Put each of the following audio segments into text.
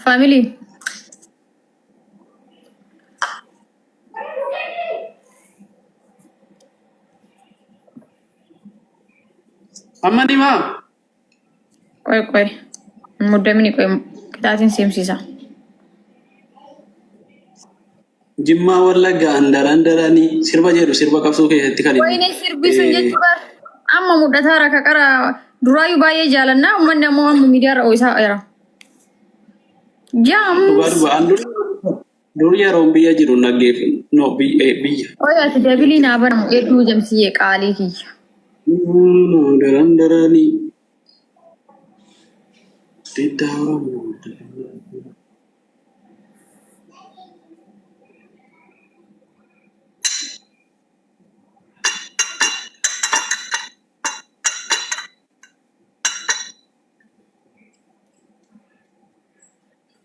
Family. Amma ni maa? Qoy qoy. Muddamini qoy qixaatiin seemsisa. Jimmaa Wallagga andaran daranii sirba jedhu sirba qabsoo keessatti kan inni Wayne sirbi sun jechuu bar amma mudhataa raka qara duraayyuu baay'ee jaalannaa uummanni ammoo amma miidiyaa irra ooyisaa jira. Dhugaa Jaams. dhugaa an dur dur yeroon biyya jiru naggeef no biyya biyya. Qoy ati dabilii naa banamu hedduu jamsiyyee qaalii kiyya. No daran daranii diddaa Oromoo.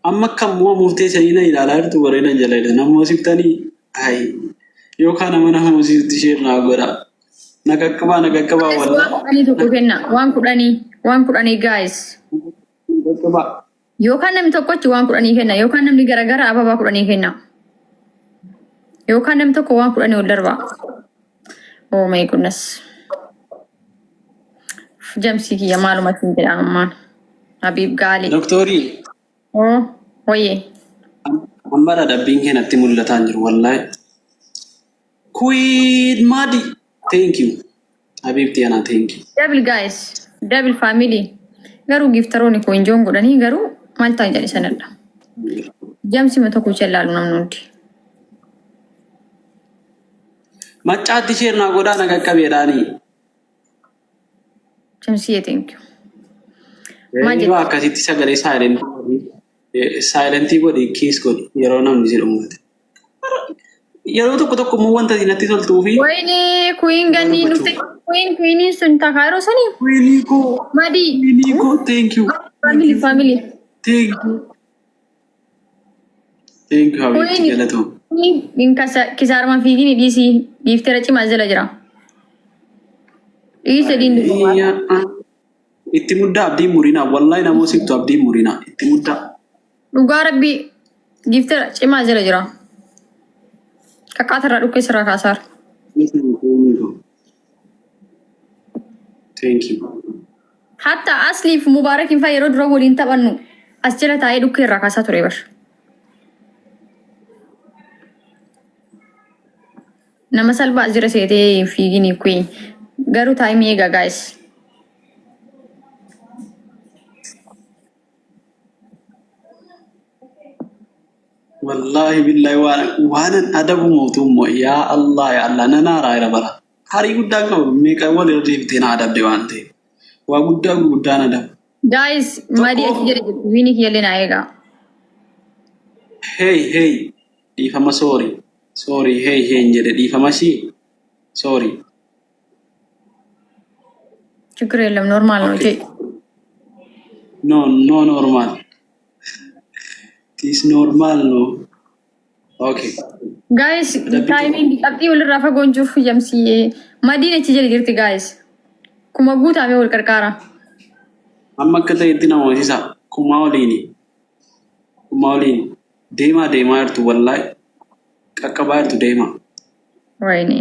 Amma akkam mo'amuuf teessanii na ilaalaa jirtu bareedan jala jedhan ammoo siftanii ayi yookaan nama nama moosifti ishee naa godha na qaqqabaa na qaqqabaa Guys, wallaa waan kudhanii tokko kenna. Waan kudhanii. Waan kudhanii guys. na qaqqabaa. Yookaan namni tokkochi waan kudhanii kenna. Yookaan namni garagara ababaa kudhanii kenna. Yookaan namni tokko waan kudhanii ol darba. Oh my goodness. Jamsii kiyya maaluma siin jedha ammaan. Habiib gaalii. Doktorii Oh, wayyee. amma dadhabbiin kee natti mul'ataa hin jiru wallaahi. Queen Madi thank you. Habiibti ana thank you. Double guys. Double family. Garuu giftaroonni koo injoon godhanii garuu maal ta'an jedhe sanadha. Jamsima tokko chellaalu namni hundi. Maccaatti isheen naa godhaa na qaqqabeedhaanii. Jamsiyee thank you. Maal Yeroo jette? akkasitti sagalee saayilentii godhi saayilentii godhi kiis godhi yeroo namni si dhungate. Yeroo tokko tokko immoo wanta natti toltuu fi Wayne kuyin ganni dhufte kuyin kuyiniin sun takaa yeroo sanii Queenii koo madii Queenii koo thank you family family thank you thank you habiibti kuyin galatoom. hin kisaaruma fiigini dhiisii dhiiftera cimaa jala jira. Dhiise diinni dhumaa. Itti muddaa abdiin murinaa wallahi namoo sittu abdiin murinaa itti muddaa. Dhugaa rabbii giiftera cimaa jala jira. Qaqqaatarraa dhukkee sirraa kaasaara. Thank you. Hatta asliif mubaarakiin faa yeroo dura waliin taphannu as jala taa'ee dhukkee irraa kaasaa ture bar. Nama salphaa as jira seetee fiigini kuyi. Garuu taa'imii eegaa guys. Wallaahi billahi waan waanan adabu mootummaa yaa Allah yaa Allah nan haaraa jira bara. Harii guddaa qaba meeqa wal irra deebitee na adabde waan ta'eef. Waa guddaa gurguddaan adaba. Guys, madii Tokko achi jala jirti. Wiini kiyyallee naa eegaa. Hey hey dhiifama sorry sorry hey hey hin jedhe dhiifama shii sorry. ችግር የለም ኖርማል ነው። Okay. No no normal. It is normal no. Okay. Guys, Adabbii tokko. timing qabxii walirraa fagoon jiru jamsiyyee madiin achi jala jirti guys. Kuma guutaame wal qarqaara. Amma akka ta'etti nama hojisa. Kumaa oliini. Kumaa oliini. Deemaa deemaa jirtu wallaahi. Qaqqabaa jirtu deemaa. Wayne.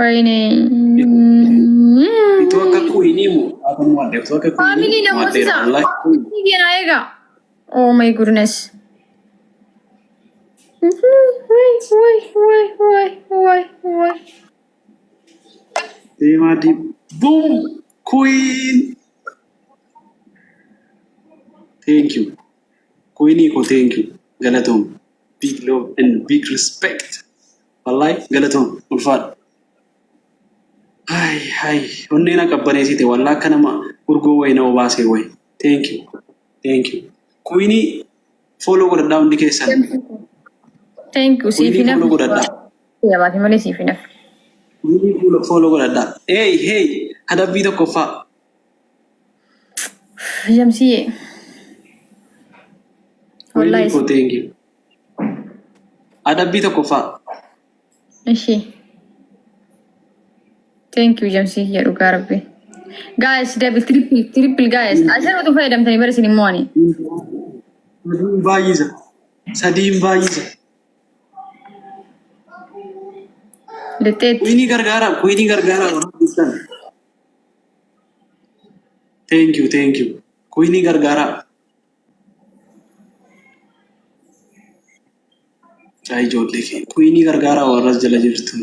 Wayne. Ituu akka kuinii moo haatamu adde utuu akka kuinii Family moo addeera namootisa. wallaahi. Geenaa eegaa. Oh my goodness. Way way way way way way. Deemaa deem. Boom! Queen! Thank you. Queenii koo thank you. Galatoom. Big love and big respect. Wallahi galatoom. Ulfaadha. Hay hay. Onnee na qabbaneessite wallahi akka nama urgoo wayii na obaasee wayi. Thank you. Thank you. Queenii follow godhadhaa hundi keessan. Thank you. Siif Queenii hin follow hafu. godhadhaa. Jabaate malee siif hin hafu. Queenii follow follow godhadhaa. Hey hey. Adabbii tokkoffaa. Jamsiyyee. Queenii Wallahi. koo thank you. Adabbii tokkoffaa. Ishee. Thank you Jamsii kiyya dhugaa rabbi. Guys, double, triple, triple, guys. Asirratti fayyadamtanii bara isin immoo ani. Sadiin baay'isa. Sadiin baay'isa. Lixxeetti. Queenii gargaara. Queenii gargaara. Warra dhuftan. Thank you, thank you. Queenii gargaara. Caa ijoollee kee. Queenii gargaara warra as jala jirtu.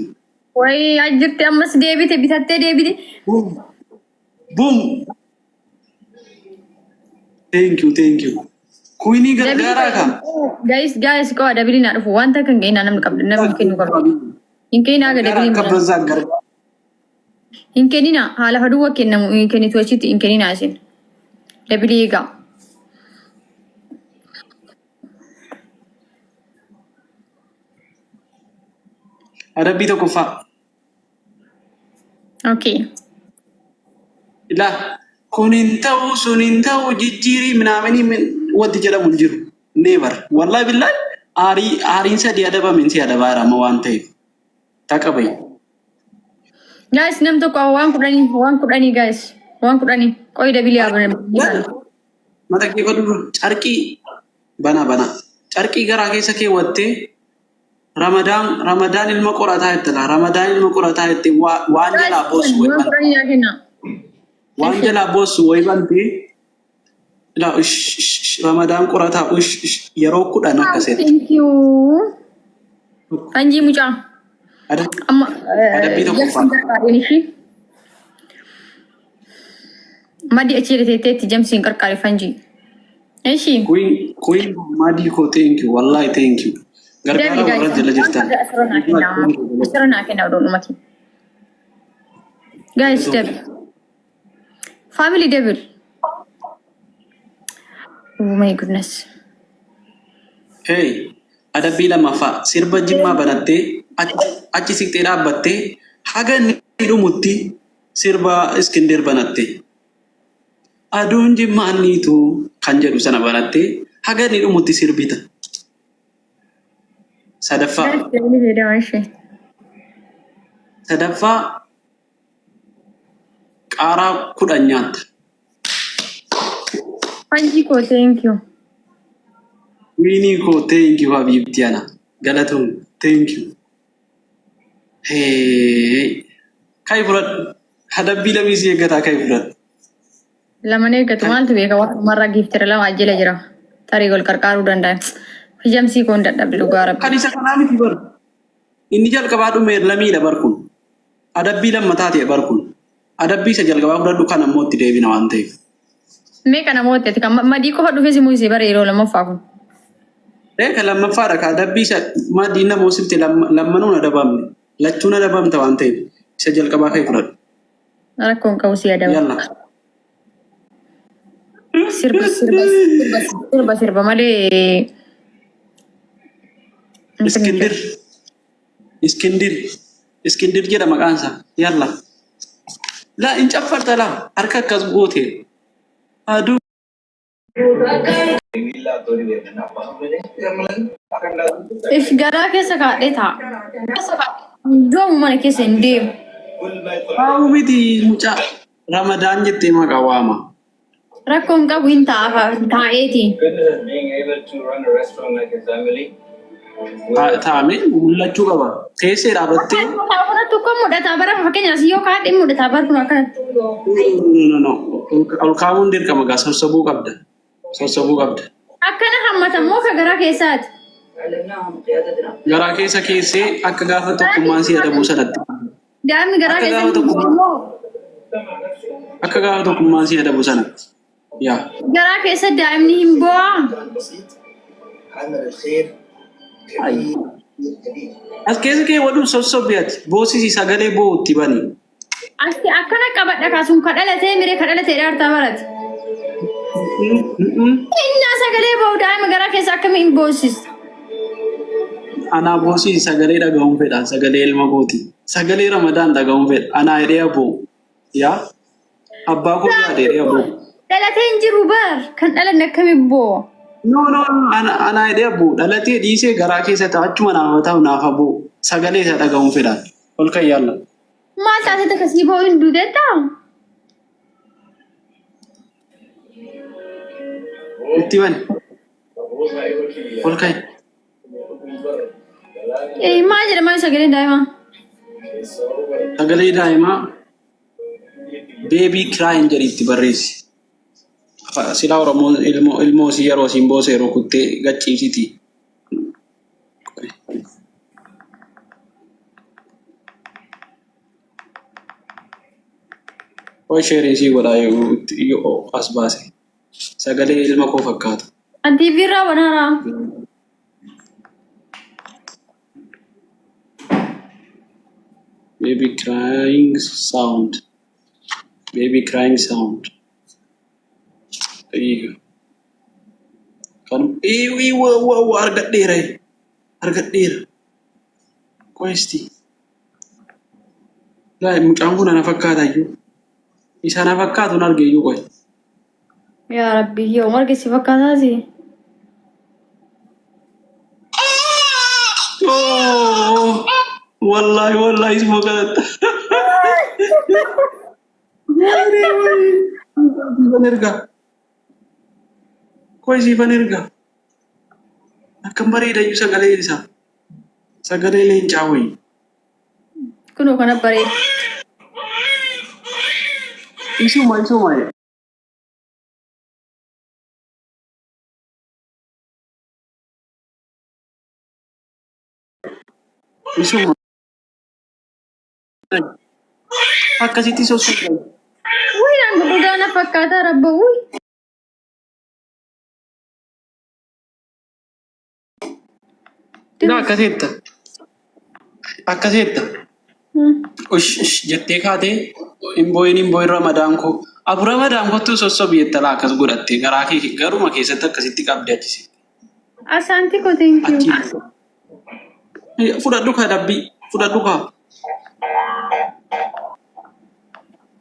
Wayi ajjirti ammas deebite, bitattee deebite. Boom. Boom. Thank you, thank you. Queenii gargaaraa kaa. Guys, guys, qo'a double naa dhufu. Wanta kan ga'inaa namni qabdu, namni kennuu qabdu. Hin kenninaa aga Gargaara double akka bira. bazzaa gargaara. Hin kenninaa, haala faduwwa kennamu hin kennitu achitti hin kenninaa isin. Double eegaa. Adabbii tokkoffaa. Okay. Ilaa kun hin ta'u, sun hin ta'u, jijjiirii minaaminii wanti jedhamu hin jiru. Never. Wallahi billahi aarii aariin sadii adabame si adabaa jira amma waan ta'eef. Taqabayi. Guys, nam tokko waan 10, waan 10, guys. Waan 10. Qoyi double haa banamu. Mata kee godhu carqii banaa banaa. Carqii garaa keessa keewwattee Ramadaan Ramadaan ilma qorataa jette laa. Ramadaan ilma qorataa jette waan Guys, jalaa boossu wayi waan bante. 10 naa kenna. Waan jalaa boossu wayi bantee laa ush ush ush, Ramadaan qorataa ush ush yeroo 10 akkasetti. Thank you. Fanjii mucaa. Amma Adabbii tokkoffaa. Jamsiin qarqaareen ishii. Maddi achi jedhe teetteetti jamsiin qarqaare fanjii. Ishii. Queen Queen Madii koo, thank you, wallahi thank you. Gargaara Double warra guys. jala jirtan. Asirra naa kenna amma. Asirra naa kenna odoon dhumati. Guys, double. Family, double. Oh my goodness. Hey, adabbii lammaffaa, sirba Jimmaa banattee achi siqxee dhaabbattee haga inni dhumutti sirba Iskindir banattee. Aduun Jimmaan niitu kan jedhu sana banattee haga inni dhumutti sirbita. Sadaffaa. Guys, double fayyadama ishee. Sadaffaa, qaaraa 10 nyaatta. Fanjii koo, thank you. Wiinii koo, thank you, habibti ana. Galatoon, thank you. Hey. Kai fudhadhu. Adabbii lamii si eeggataa, kai fudhadhu. Laman eeggatu maaltu beeka, waan dhumarraa giiftira lama ajjala jira. Tarii wal qarqaaruu danda'a. Jamsii koon dadhabde dhugaa rabbi. Kan isa kanaa miti bar. Inni jalqabaa dhume lamiidha bar kun. Adabbii lammataa ta'e bar kun. Adabbii isa jalqabaa fudhadhu, kan ammoo itti deebina waan ta'eef. Meeqa namoota ati kan madii qofa dhufee si muusee bara yeroo lammaffaa kun. Ee, kan lammaffaadha ka adabbii isa madii nama hoosifte lammanuun adabamne. Lachuun adabamta waan ta'eef isa jalqabaa ka'e fudhadhu. Rakkoon qabu, si adaba. Yalla. Sirba sirba sirba sirba sirba malee. Iskindir. Iskindir. Iskindir jedha maqaan isaa. Yalla. Laa hin caffarta, laa harka akkas goote. Aduu. If garaa keessa kaadhee taa'a. Doomu mana keessa hin deemu. Taa'u miti mucaa. Ramadaan jettee maqaa waama. Rakkoon qabu, hin taa'a taa'eeti. Goodness at being able to run a restaurant like a family. Taa'amee mul'achuu qaba. Teessee dhaabattee. Kanatti ukkoo mul'ata bara, fakkeenyaaf yoo kaadhee mul'ata bara kun akkanatti. No, no, no. Ol kaa'uun dirqama gaa, sossobuu qabda. Sossobuu qabda. Akkana hammatamoo ka garaa keessaati. Garaa keessa keessee akka gaafa tokkummaan si adabuu sanatti. Daa'imni garaa Akka keessa gaafa tokkummaa akka gaafa tokkummaan si adabu sanatti. Yaa. Garaa keessa daa'imni hin boo'aa. عمل الخير كبير كبير. As keessa kee wadhu sossobbi ati. Boosisi, sagalee boo'utti bani. Asti akkana qabadha kaasuun ka dhalatee miree ka dhalatee dhaartaa barate. Innaa sagalee boo'u daa'ima garaa keessa akkamiin boossista? Anaa boosisi, sagalee dhaga'uun fedha. Sagalee ilma kooti. Sagalee Ramadaan dhaga'uun fedha. Anaa hidhee aboo. Yaa. Abbaa koo yaade hidhee aboo. Dhalatee hin jiru bar, kan dhalanne akkamiin boo'a? No, no, no. Anaa hidhee aboo. Dhalatee dhiisee garaa keessa ta'a. Achuma naaf ta'u naaf aboo. Sagalee isaa dhaga'uun fedha. Ol kan yaalla. Maal taatee takka sii boo'u hin duuteettaa? Itti bani. Ol ka'i. Eh, maal jedha maal sagaleen daa'imaa? Sagalee daa'imaa baby crying jedhi itti barreessi. Silaa Oromoo ilmoo ilmoo isii yeroo isiin boose yeroo kuttee gacciibsiti. Qoy share isii godhaa yoo yoo as baase. Sagalee ilma koo fakkaata. An TV irraa banaaraa. Baby crying sound. Baby crying sound. Eega. Kan iiwii waa waa waa argadheera. Argadheera. Qoysti. Laa mucaan kun ana fakkaata iyyuu. Isa ana fakkaatu hin arge iyyuu qoy. Yaa Rabbi yoo marge si fakkaataasi. Oh, wallahi wallahi isuma kanatti. Siifan erga. Qoy siifan erga. Akkam bareeda iyyuu sagalee isaa. Sagalee leencaa wayii. Kunoo kana bareeda. Isuma isuma. Isuma. Akkasitti sossoban. Wuy naan dhugaa na fakkaataa rabba wuy. Ilaa akkasitta. Akkasitta. Ush ush jettee kaatee hin boo'in hin boo'in ramadaan koo. Abu ramadaan kottuu sossobi jetta laa akkas godhattee garaa kee garuma keessatti akkasitti qabdi achisi. Asaanti koo thank you. Achi fudhadhu kaa dabbii fudhadhu kaa.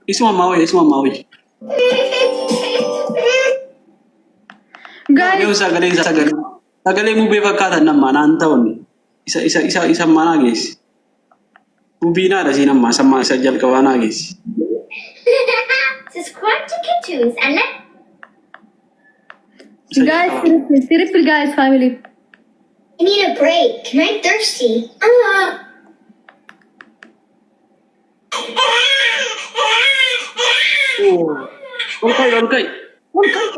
Isuma ammaa wayya isuma ammaa wayya. Guys, Yoo sagalee isa sagalee sagalee mubee fakkaatan ammaa naan ta'uun isa isa isa isa ammaa naa geessi. Mubii naadha siin ammaa isa ammaa isa jalqabaa naa geessi. Subscribe to Kitoons and let Isa guys, jalqabaa. triple, triple guys family. I need a break. I'm thirsty. Ol ka'i ol ka'i ol ka'i.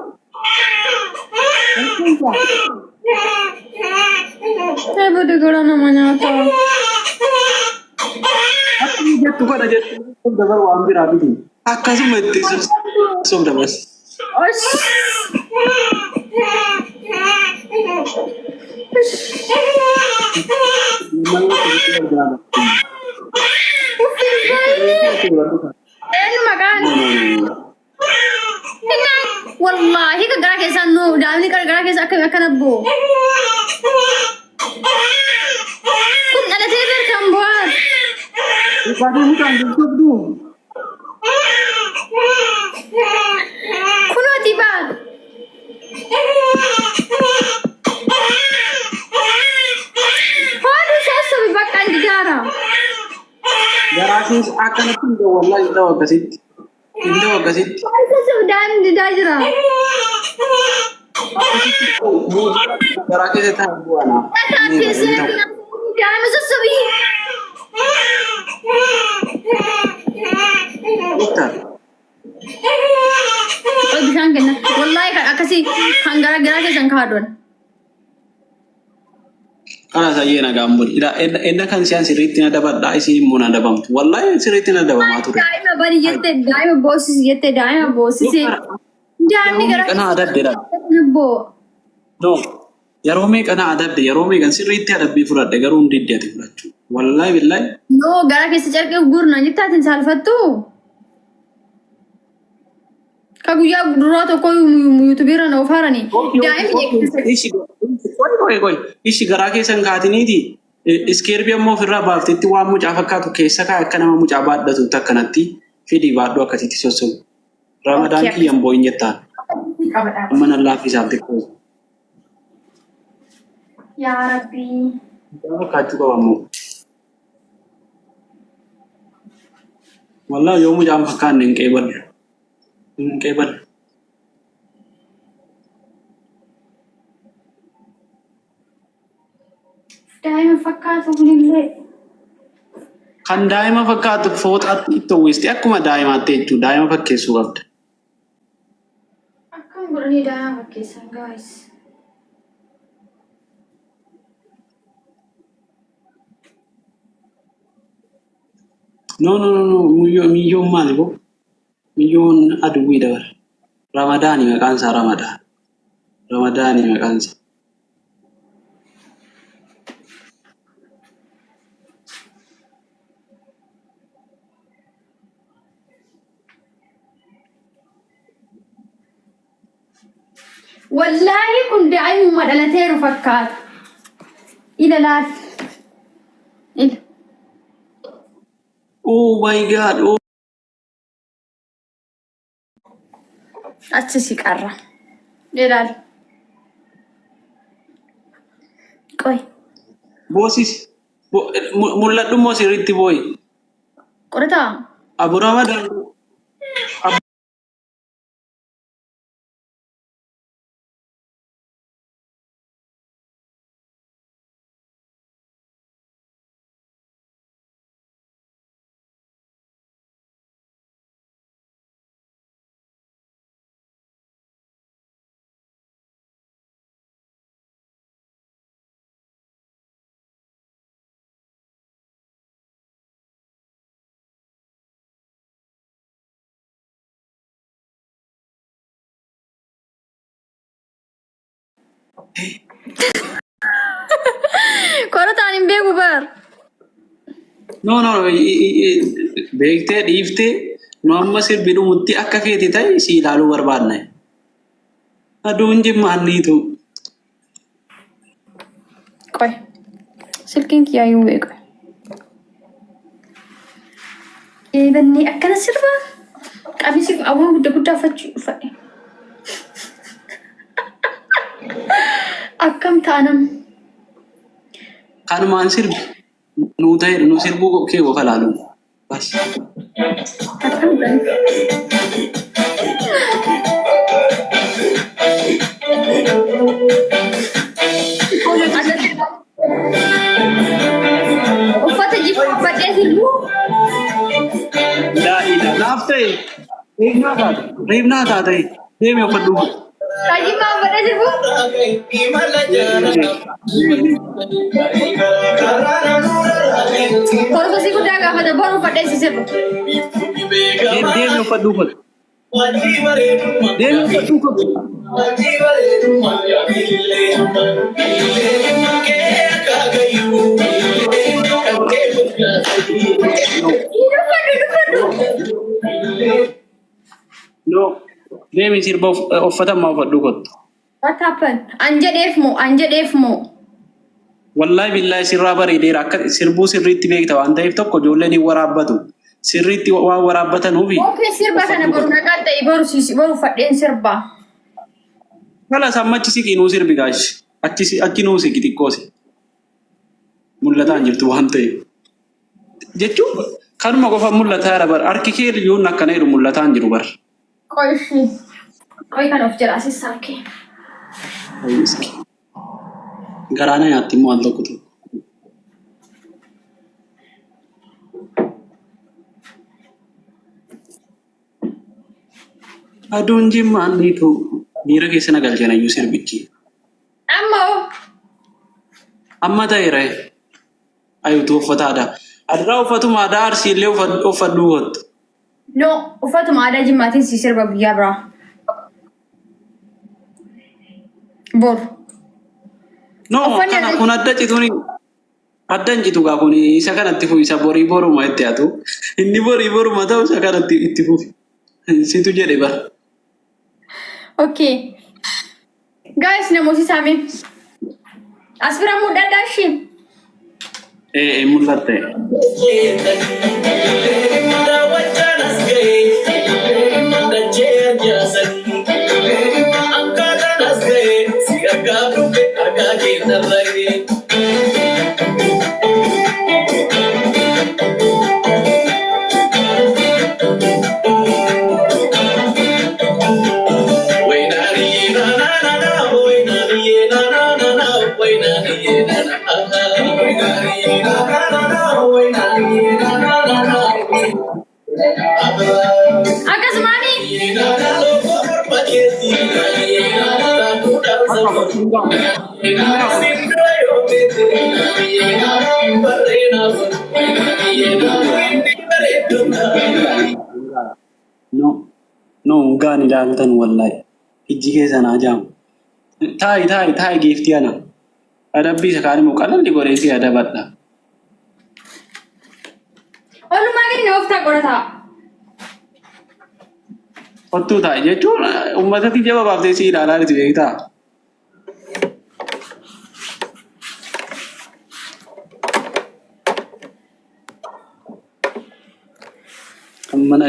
Eeboo garaa nama nyaata. Akkuma jettu kana jettu dabar waan biraa miti. Akkasuma itti sobda bas. Osh. Eenyu maqaan? Wallaahi kan garaa keessaa nu daa'imni kan garaa keessaa akkami akkana boo. Kun dhalatee beekan bu'aa. Kunooti baa. Haadhu sossobi bakka inni gaara. Garaa keessa akkanatti hin ta'u wallaahi hin ta'u akkasitti. Hin ta'u akkasitti. Haadhu sossobi daa'imni didaa jira. Akkasitti ta'u garaa keessa taa'u bu'ana. Dhagaa keessa daa'ima sossobi. Doktar. Qoy bishaan kenna. Wallaahi kan akkasii kan garaa garaa keessan kaadon. Karaa sayyee nagaan buli. Ila enna kan si'an sirriitti na dabadhaa isiin immoo na dabamtu. Wallaahi sirriitti na dabamaa ture. Daa'ima bani jette daa'ima boosisi jette daa'ima boosisi. Daa'imni Yeroo garaa meeqa na adabde dha. keessan boo. No. Yeroo meeqa na adabde yeroo meeqan sirriitti adabbii fudhadhe garuu hin didde ati fudhachuu. Wallaahi billaahi. No garaa keessa carqee gurna jettaatiin saalfattu. Ka guyyaa duraa tokko yuutuubiirra na ofaarani. Daa'imni keessa Ishi qoy qoy qoy ishi garaa keessan kaatiniiti iskeerbii ammoo ofirraa baaftetti waan mucaa fakkaatu keessa kaa akka nama mucaa baadhatutti akkanatti fidii baadhu akkasitti sossobu. Ramadaan Okay. kiyyan boo'in jettaan. qabadha. Amma nan laaffisaaf xiqqoo. Yaa Rabbii. Mucaa fakkaachuu qaba ammoo. Wallaahi yoo mucaan fakkaanne hin qeeballu. Hin qeeballu. Daa'ima fakkaatu kunillee. Kan daa'ima fakkaatu fooxaatti itti uwwiste akkuma daa'imaatti jechuudha. Daa'ima fakkeessuu qabda. Akkam godhanii daa'ima fakkeessan guys. No, no, no, no, miyyoo, miyyoon maali boo? Miyyoon aduwwii dabara. Ramadaani maqaan isaa Ramadaan. Ramadaani maqaan isaa. Wallaahi kun daa'imuma dhalateeru fakkaata. Ila laal. Ila. Oh my God. Oh. Achi si qarra. Ilaal. Qoy. Boosis. Mul'adhu immoo sirriitti boo'i. Qorataa. Abu Ramadaan. Qorataan hin beeku bar. No, no, beektee dhiiftee nu amma sirbi dhumutti akka keeti ta'e si ilaaluu barbaadna. Aduun jimmaanniitu. Qoy. Silkiin kiyyaa iyyuu beeku. Eebannee akkana sirbaa. Qamisiif awwaan guddaa guddaa uffachuu uffadhe. Akkam ta'anam. Kanumaan sirbi. Nuu ta'e nu sirbuu kee qofa laalu. Bas. Akkam ta'an. Uffata jibba uffadhee sirbuu. Daa'idha. Naaf ta'e. Reebnaa taate. Reebnaa taate. Deemi uffadhu. Jibba uffadhee sirbuu. Korkosii guddaa gaafata boru uffadhee si sirbu. Deemi uffadhu uffadhu. Deemi uffadhu uffadhu. Uffadhu uffadhu. No. Deemi sirba uffata ammaa uffadhu kottu. What happened? An jedheef moo? An jedheef moo? Wallahi billahi sirraa bareedeera, akka sirbuu sirriitti beekta waan ta'eef tokko ijoolleen hin waraabbatu. Sirriitti waan waraabbatanuufi. Okay, sirba kana boru naqaa ta'e, boru siisi, boru uffadheen sirba. Kala amma achi siqii nuu sirbi gaashi. Achi nuu siqi xiqqoosi. Mul'ataa hin jirtu waan ta'eef. Jechuun kanuma qofa mul'ataa jira bar. Harki kee yoon akkana jedhu mul'ataa hin jiru bar. Qoy ishii. Qoy kan of jedha asis saakee. Miski. Garaana nyaatti immoo al tokko tokko. Aduun jimmaan niitu miira keessa na galchan iyyuu sirbichi. Amma hoo? Amma ta'eera. Ayuutu uffata aadaa. Adaraa uffatuma aadaa Arsii illee uffadhuu kottu. No, uffatuma aadaa Jimmaatiin si sirba guyyaa biraa. Bor. No, Uffanni kana aadaa kun adda cituun adda hin citu gaa, kun isa kanatti fufi, isa borii boruma itti hatu. Inni borii boruma ta'u isa kanatti itti fufi. Situ jedhe bara. Okay. Guys, namooti saamee. As bira mul'adhaa ishee. Ee, mul'atte. Akkasumaani No, no, gaan ilaaltan wallahi. Ijji keessan haa jaamu. Taa'i taa'i taa'i giiftii ana. Adabbii isa kaan immoo qalalli godhee si adabadha. Olumaa gadi na ooftaa qorataa. Kottuu taa'i jechuun uummatatti jaba baaftee si ilaalaa jirti beektaa. Kan mana